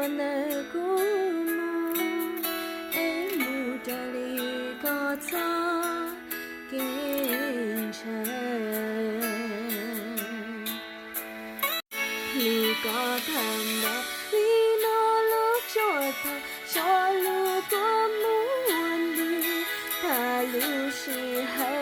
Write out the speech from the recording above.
ntawd kuv mus, es mus raws li koj txoj kev ntshaw. Hlub koj tham ntau li no lub tsuaj thaum so lub kua muag nti, tham lub sij hawm